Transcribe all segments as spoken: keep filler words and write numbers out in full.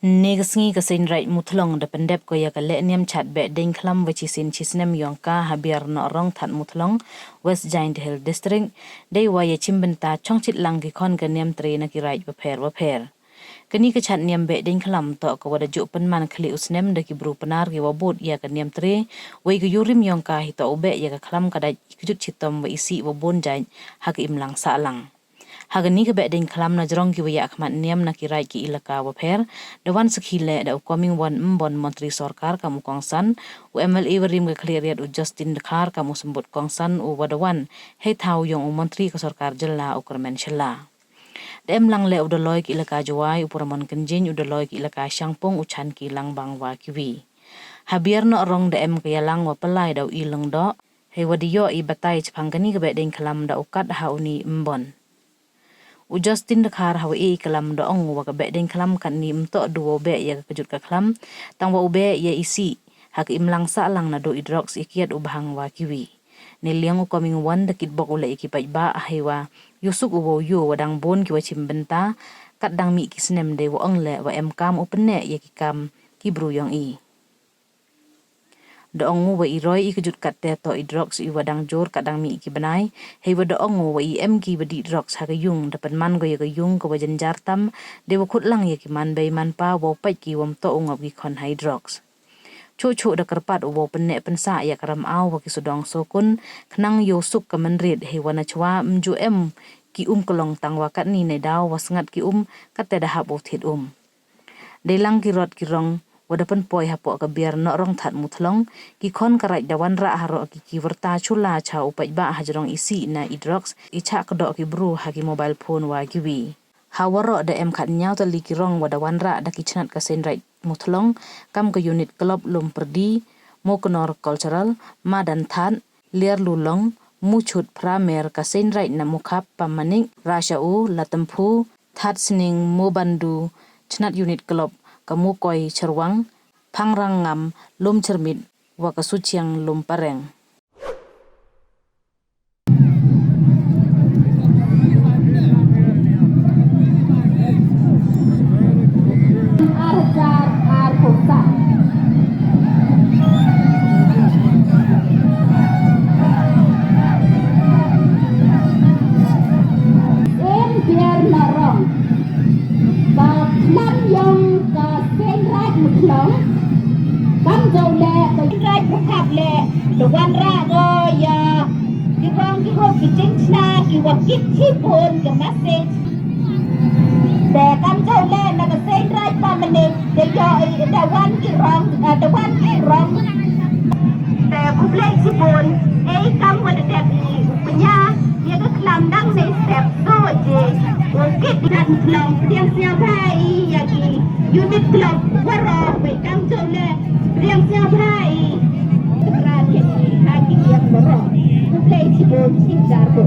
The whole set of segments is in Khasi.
Ne ka sngi ka Seiñ Raij Muthlong da pyndep ko ïa ka leh niam chad beh deng khlam wa chisin chisnem yong ka ha Biar Nohrong Thad Muthlong, West Jaintia Hills District, dei wa ïa chim bynta chong chit lang ki khon ka niam tre na ki raij bapher bapher. Kani ka chad niam beh deng khlam toh ka wa da juh pynman khlieh u snem da ki bru Pnar ki wa bud ïa ka niam tre, wei ka ïurim yong ka hi toh u beh ïa ka khlam ka dait i kjut chitom wa isih wa bun jait ha ka imlang sahlang. Ha kani ka beh deng khlam na jrong ki wa ïa khmat niam na ki raij ki ilaka wa pher, da wan sakhi leh da u Coming One Ymbon, Montri Sorkar kam u kongsan, u M L A wa rim ka Khliehriat u Justin Dkhar kam u symbud kongsan u wa da wan hei thaw yong u Montri ka Sorkar Jylla u Kyrmen Shylla. Da em lang leh u Daloi ki ilaka Jowai u Puramon Kynjin, u Daloi ki ilaka Shangpung u Chanki Langbang wa kiwi. Ha Biar Nohrong da em ka ïalang wa pynlai da u I Lyngdoh, hei wa da ïoh i batai chaphang kani ka beh deng khlam da u Kat ha u Ni Ymbon. U Justin Dkhar ha wa i klam da ong wa ka beh deng khlam katni ym toh du wa u beh ïa ka kjut ka khlam, tang wa u beh ïa isih ha ka imlang sahlang naduh i drugs i kiad u bhang wa kiwi. Ne liang u Coming One da kitbok u leh ïa ki paidbah hei wa ïoh suk u wa u ïoh wa dang bun ki wa chim bynta, kat dang mih ki snem dei wa ong leh wa em kam u pynneh ïa ki kam ki bru yong i. Da ong u wa i roi i kjut katte toh i drugs i wa dang jur kat dang mih ki bnai, hei wa da ong u wa i em ki wa dih drugs ha ka yung da pynman ko ïa ka yung ka wa jynjar tam, dei wa khut lang ïa ki man bei man pa wa u pait ki wa ym toh u ngop ki khon ha i drugs. Chuh chuh da kyrpad u wa u pynneh pynsah ïa ka ram aw wa ki sawdong sawkun, khnang ïoh suk ka mynrit hei wa na chwa ym ju em ki um klong tang wa katni ne daw wa sngat ki um, katte da hap u thied um. Dei lang ki rot ki rong wa da pynpoi hapoh ka Biar Nohrong Thad Muthlong, ki khon ka raij da wanrah haroh ki ki wyrta chula cha u paidbah ha jrong isih na i drugs, i chah kdoh ki bru ha ki mobile phone wa kiwi. Ha waroh da em khat ñiaw tylli ki rong wa da wanrah da ki chnat ka Seiñ Raij Muthlong, kam ka Unit Club Lumpyrdi, Muknor Cultural, Madan Thad, Liar Lulong, Muchut Pramer ka Seiñ Raij na Mukhap Pamanik, Rasha U, Latemphu, Thad Sning, Mubandu, chnat Unit Club ka Mukoi Chyrwang, Phangrang Ngam, Lumchyrmit, wa ka Suchiang Lumpareng. Ar hajar arphew saw. Em Biar Nohrong. Ka khlam yong ka Seiñ Raij Muthlong. Kam dei leh ka Seiñ Raij Muthlong leh, da wanrah ko ïa ki rong ki hok ki jingshna ki wa kit shibun ka message. Te kam dei leh na ka Seiñ Raij Pamanik, da ïoh i da wan ki rong, eh, da wan ki rong. Te khublei shibun, ei kam wa da dep i u pynïa ïa ka khlam dang ne step so je. U kit na Muthlong, pdiang sngewbha ïa ki Unit Club waroh, wei kam dei leh, pdiang sngewbha i. Tynrad ïa ki ha ki liang waroh. Khublei shibun, sngewbha.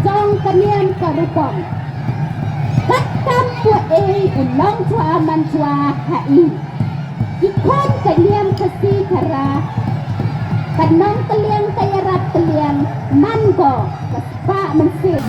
Jong ka niam ka rukom. Kat kam pu Ei u nongchwa manchwa ha i. Ki khun ka liam ka si ka ra. Ka nong ka liang ka ïarap ka liang man ko ka spah mynsiem.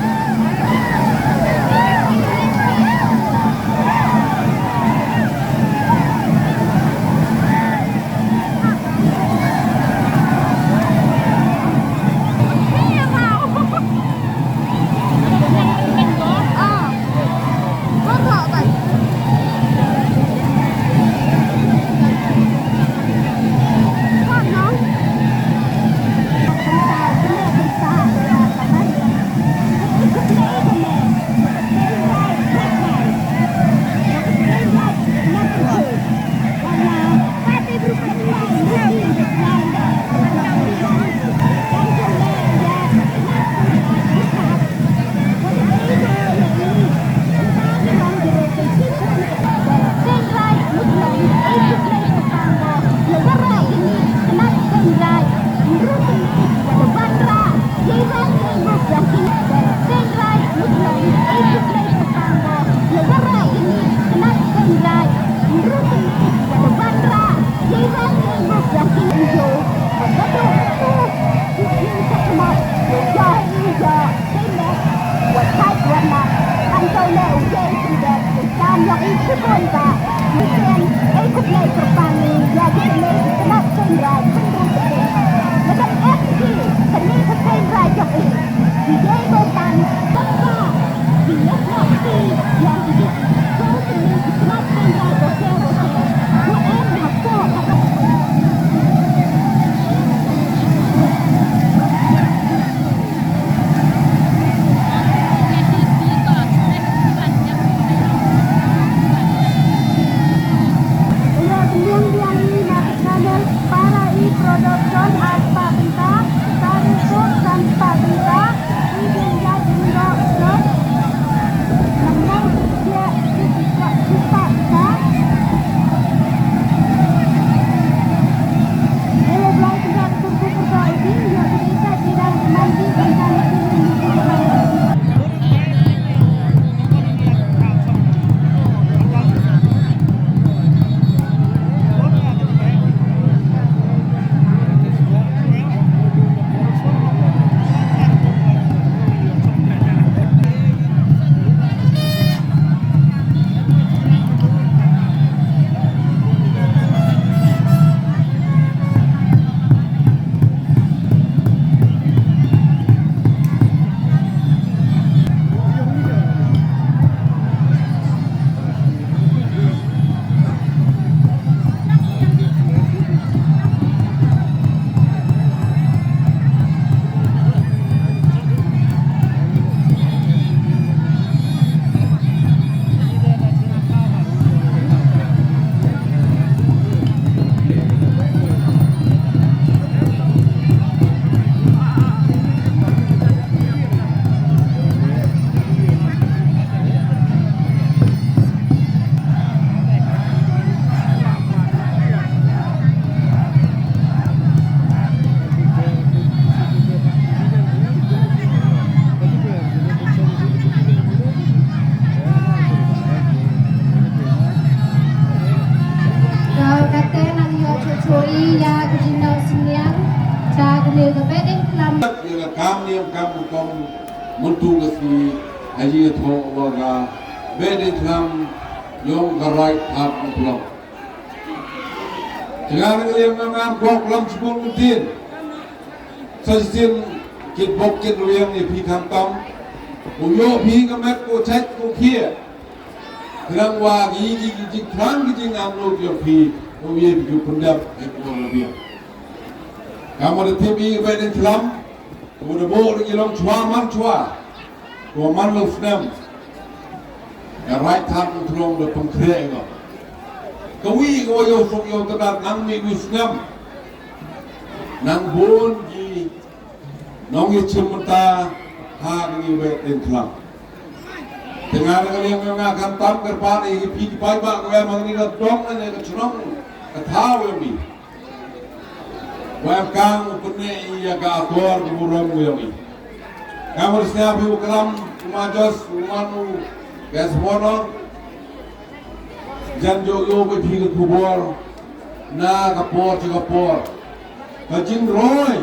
Para i production ar spah bynta, para i production spah bynta, i dang ïaid ïa u dok. Ka kata nang ïoh chuchui ïa ka jingnang synñiang. Ka kane ka Behdeiñkhlam. Ïa ka kam niam kam rukom mynta ka sngi ha ïa thoh wa ka Behdeiñkhlam yong ka Raid Thad Umphlang. Jngar ngi liang na ngan kok lam sbun myntin. Sa shisien kit bok kit ruiang ïa phi khamtam. Ko ïoh phi ka met ko chait ko khie. Khnang wa ki ki ki jingkhlaiñ ki jingangnud ïa phi. Ko ïa phi ki pyndep ïa ki ong ruiang. Ka mut da tip i ka Behdeiñkhlam. Ko da bok da ki long chwa man chwa. Ko man long snem. Ka Raid Thad Umphlang da pynkhreh ïa ka. Ka wi ka wa ïoh suk ïoh tynat nang mi wi snem. Nang bun ki nong ïa chim mynta ha ka ngi Behdeiñkhlam. Te nga da ka liang nga khamtam kyrpad ïa ki phi ki paidbah ka wa ma ngi ka dong ne ka chnong ka thaw ïa mi. Wa em kang u pynne ïa ka akor ka burom u ïa mi. Ka mut sñiaw phi u klam u ma Jos u man u ka sbono. Jan jong ïoh ba phi ka khubor na ka por sha ka por. Ka jingroi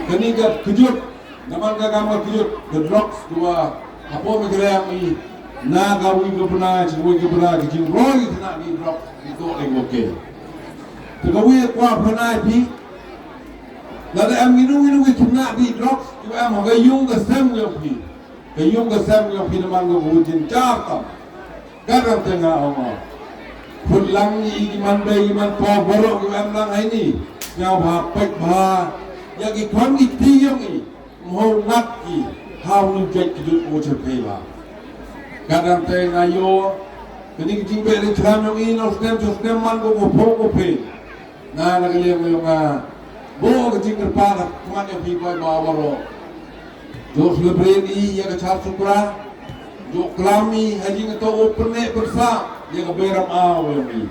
kane ka kjut, naman ka kam ka kjut, ka drugs, kaba hapoh Meghalaya ngi na kawei ka bnai sha kawei ka bnai ka jingroi ka khynnah ki drugs ki toh lei. Te kawei ka kwah pynai phi, lada em ino ino ki khynnah ki drugs kiba em ha ka ïung ka sem ka jong phi, ka ïung ka sem ka jong phi, naman ka kaba jynjar tam. Ka dang te nga ong, khut lang ïa ki man bei ki man pop baroh kiba em lang ha ine. Sngewbha peit bha ïa ki khon ki kti jong ngi. Ym hoi ngat ki ha une u jait kjut u sha phi bha. Ka dang te nga ïoh kane ka jingbeh jingkhlam jong ngi na u snem sha u snem man ko ko pho ko phi. Na la ka liang jong nga, buh ka jingkyrpad ha khmat jong phi paidbah baroh. Ïoh celebrate ïa ka Chaw Sukra, ïoh klam ïa ka jingïatoh u pynneh pynsah ïa ka Bei Rymaw jong ngi.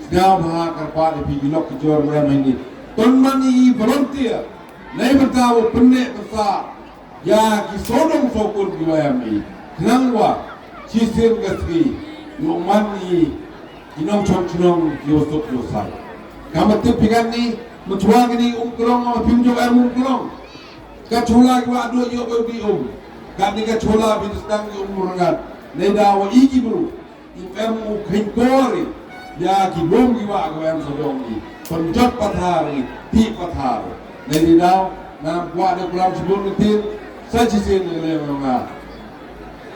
Sngewbha kyrpad ïa phi ki lok ki jor ba em ha ine, to man ïa i volunteer. Neibynta u pynneh pynsah ïa ki sawdong sawkun kiba em i, khnang ba shisien ka sngi ïoh man i ki nongshong shnong kiba suk kiba sai. Kaba tip phi katne, mynshwa kine um klong, ma phim ju em um klong. Ka jhola kiba duh ïoh ba bi um. Katne ka jhola phi sdang ïoh um rngat. Neida wa i ki bru im em u kheiñ kor ïa ki lum ki wah kiba em sawdong i. Pynjot pathar i, tih pathar. Neida ngam kwah de klam shibun ngi tin, sa shisien ngi lem nga.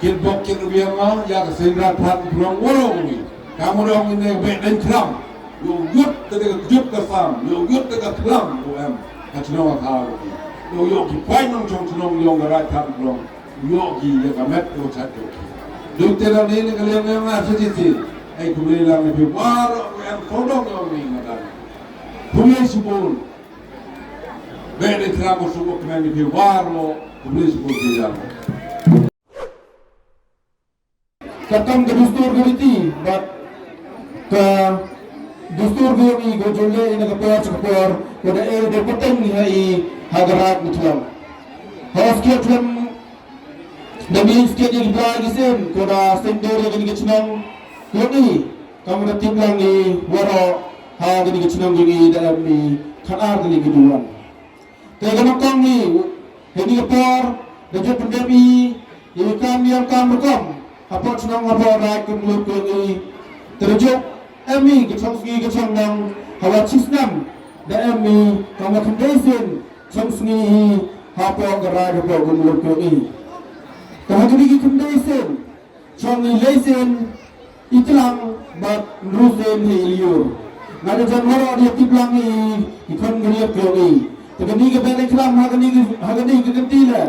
Kit bok kit rubiang ma ïa ka sendra phat ki prong waro ngi. Ka mo dong ngi ne beh den klam. Ïoh yut te de ka kjut ka sam, ïoh yut te ka klam u em. Ka chnong ka thaw ngi. Ïoh ïoh ki pai nongshong chnong ïoh ka rai phat ki prong. Ïoh ki ïa ka met ko chat ïoh ki. Dei te da ne ne ka liang liang nga sa ji si. Ai kumne lang ne phi baroh ko em sawdong ïoh ni nga dan. Kumne shibun. Beh ne tram ko suko kmen ne phi baroh kumne shibun si jam. Ka kam ka dustur ka riti bad ka dustur ka ïoh ni ko jole ina ka por ka por ko da e da pateng ni ha i ha ka rat ni tram. Hos ki tram Da mih skhet ïa ki blai ki sem, ko da seng dor ïa kine ki chnong. Ko ni, kam da tip lang i waroh ha kine ki chnong ki ngi da em i khatar kine ki duwan. Te ka nongkong ni, kine ki por, da jot pyndep i, i kam ïa kam rukom. Hapoh chnong hapoh raid kum lut ko ni. Te da jot em i ki chong sngi ki chong nong, hawa chi snem, da em i, kam da khyndai sien, chong sngi hi, hapoh ka raid hapoh ka muluk ko i. Ka ha kini ki khyndai sien, chong i lei sien, i tlang, bad ru sien hi i liur. Nga da jan waroh da tip lang i, i khon ka riat ko i. Te kini ki bad i tlang ha kini ki, ha kini ki kynti le.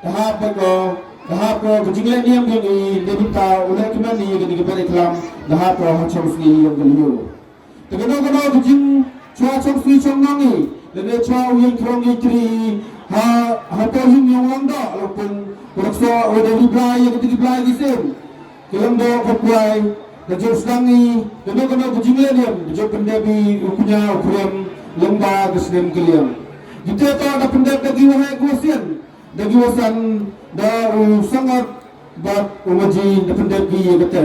Te hap ko, te hap ko, ka jingleh niam ko i, da bynta u leh kmen i kini ki bad i tlang, te hap ko ha chong sngi yong ka liur. Te kano kano ka jingchwa chong sngi chong nong i, lane chwa u ïeng throng ïeng tri i, ha, ha por ïeng yong lang doh, la pun, pun rakso, wa da ri blai, ïa kata ki blai ki sem. Ki lang doh, ka kwai, da jong sdang i, kano kano ka jingleh niam, da jong pyndep i, u kñia, u krem, lang ba, ka snem ka liang. Kita ta da pyndep da ki waheh ki wasien, Da ki wasan da u sangot bad u maji da pyndep ki ïa kata.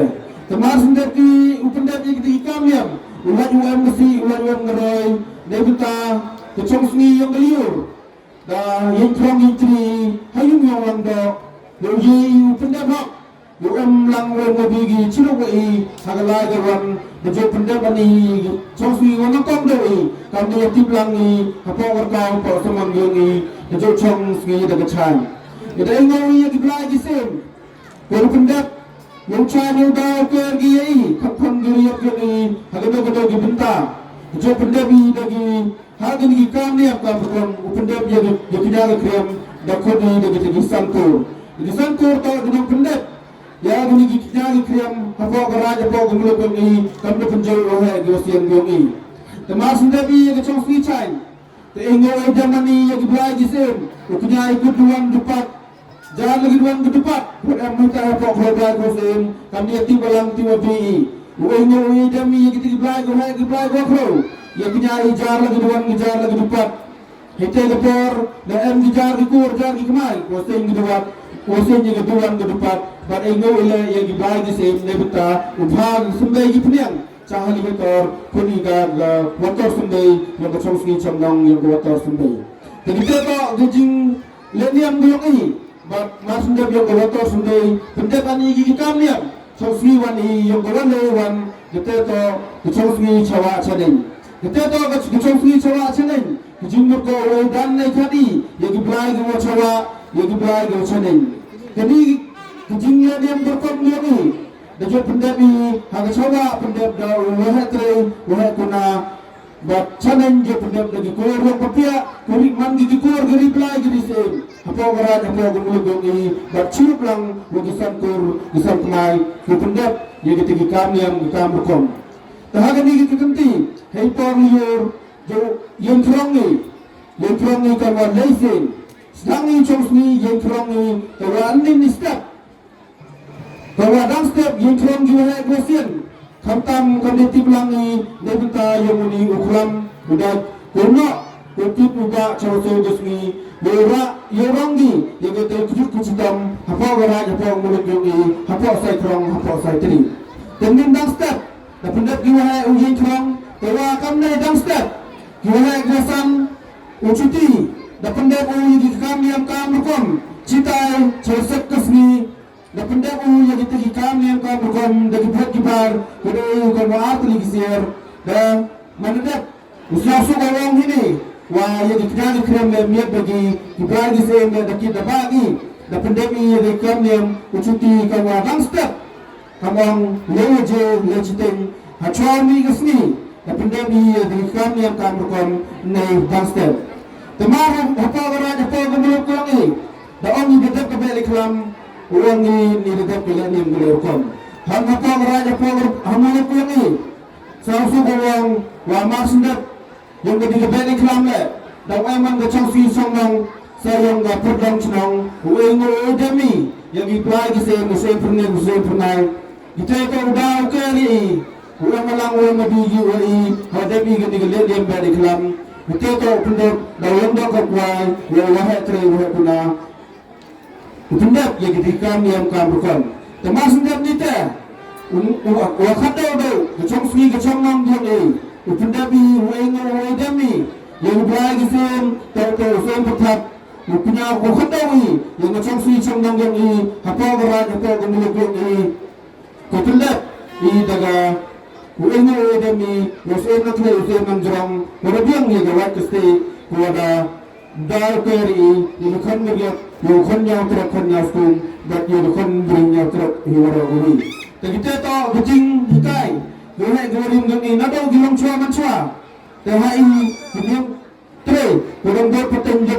Te mar shen dep ki u pyndep ïa kata ki kam niam. U lait u em ngasi, u lait u em ngaroi. Dei bynta ka chong sngi yong ka liur. Da ïeng throng ïeng tri ha ïung yong lang doh. Da u ïeng u pyndep hok. Ïoh em lang wei mo bi gi chiluk wei i ha ka lai ka wan da jot pyndep ani chong sngi wan nang kong dei i kam ni tip lang i hapoh ka kong hapoh samon yong i da jot chong sngi da ka chan. I da i ngau i ki blai ki sem. Ko da pyndep ïoh chan ïoh da ker gi i kham kham gi riap yong i ha ka do ka do gi bynta. Da jot pyndep i da gi Ha kine ki kam niam kam rukom u pyndep ïa ki, ïa ki kñia ki kriam da khun i da ki, da ki sangkur. Da ki sangkur to ki nong pyndep ïa kine ki kñia ki kriam hapoh ka raid hapoh ka muluk yong i kam da pynjot ïa ki wasien yong i. Te mar shen dep i ïa ki chong sngi chain. Te i ngau i da mani ïa ki blai ki sem u kñia i kut duwan dupat. Jar la ki duwan ki dupat, kut em muta hapoh khraw blai ko sem, kam ïa ti balang ti wa bi i. U ei no u ei dem i ki ti ki blai ko hei ki blai ko khraw. Ïa kñia i jar la ki duwan ki jar la ki dupat. Hei te ka por, da em ki jar ki kur jar ki kmai, ko sem ki duwat. Wa sien ïa ka duwan ka dupat bad ai nguh ïa ki blai ki sem ne bynta u bha symbai ki pynïang cha ha ki helicopter, pynïang ka wator symbai ïa ka chong sngi chong nong ïa ka wator symbai. Te kita ka jing le niam ïong i bad mar syn dep ïong ka wator symbai pyndep ani ki kam niam chong sngi wan i ïong ka wan le wan. Kita ka chong sngi chawa chaneng. Kita ka chong sngi chawa chaneng. Ka jingmut ka wei dan nei kani ïa ki blai ki wa chawa ïa ki blai ki wa chaneng. Kani ka jing le niam ka rukom ïong i da jot pyndep i ha ka chawa pyndep da u waheh trei waheh kuna. Bad chaneng jot pyndep da ki kur ïong papiah ku ri man ki ki kur ki ri blai ki ri sem. Hapoh ka raid hapoh ka muluk ïong i bad chirup lang wa ki san kur ki san kmai ki pyndep ïa ki tiki kam niam ki kam rukom. Te ha kani ki kynti hei por ïor Jo ïeng krong i ïeng krong i ka wa lei sien. Sdang i chong sngi ïeng krong i ka wa nin i step. Ka wa dang step ïeng krong i wa hek wa sien. Khamtam ka ne tip lang i ne bynta ïeng uni u khlam u dai. Ko no ko tip u ba chong so jo sngi. Ïeng ra ïeng rong i ïeng ka te kujut kuchitam. Hapoh ka raid hapoh muluk ïeng i hapoh sai krong hapoh sai tri. Te nin dang step. Da pyndep ki waheh u ïeng krong te wa kam ne dang step. Ki waheh ki wa san u chuti da pyndep u ïa ki kam ïam kam rukom chitai chawsek ka sngi. Da pyndep u ïa ki te ki kam ïam kam rukom da ki bret ki bar ka dei u kam wa ar tylli ki sier. Da man da dep u sla suk a wong hini wa ïa ki kdang ki krem le miet da ki ki bar ki sem da ki da ba ki da pyndep i ïa ki kam ïam u chuti kam wa dang step. Ka mong le waje le chiteng ha chwa mi ka sngi da pyndep i ïa dei kam niam kam rukom nei dang step. Te mar hapoh ka raid hapoh ka muluk ka ong i da ong i da dep ka beh le klam u ong i ni da dep ka le niam ka le rukom. Han hapoh ka raid hapoh ka muluk ka ong i sa u su ka ong wa mar sendep. Ïong ka dei ka beh ni klam le dang ai man ka chong si chong nong sa ïong ka pur dang chnong u eng u demi ïa ki plai ki sem u sem pyrnai u sem pyrnai. Kita ka u da u ka ri i u eng malang u eng madu ji u i ha demi ka dei ka le demi beh ni klam. Kita ka u pyndep da ïong da ka kwai ïa u wahe tre u wahe puna. U pyndep ïa ki dei kam ïam kam rukom. Te mar sendep ni te u u u khat dau dau ka chong sngi ka chong nong diang ei. U pyndep i u ei ngo u ei dem i ïa u blai ki sem te te u sem pyrthat. U pynïaw u khat dau i ïa ka chong sngi chong nong diang i hapoh ka raid hapoh ka muluk diang i. Ko pyndep i da ka u eng u dem i u siem na khlei u siem na jrong ko da biang i ka wat ka state ko da da u ker i i ka khon ngriat i u khon nyaw trok khon nyaw skum bad i u khon bring nyaw trok i wara u ri. Te kita to ka jing hikai ko hek ko rim ngam i na do ki long chwa man chwa. Te ha i ki niam tre ko dong do pateng do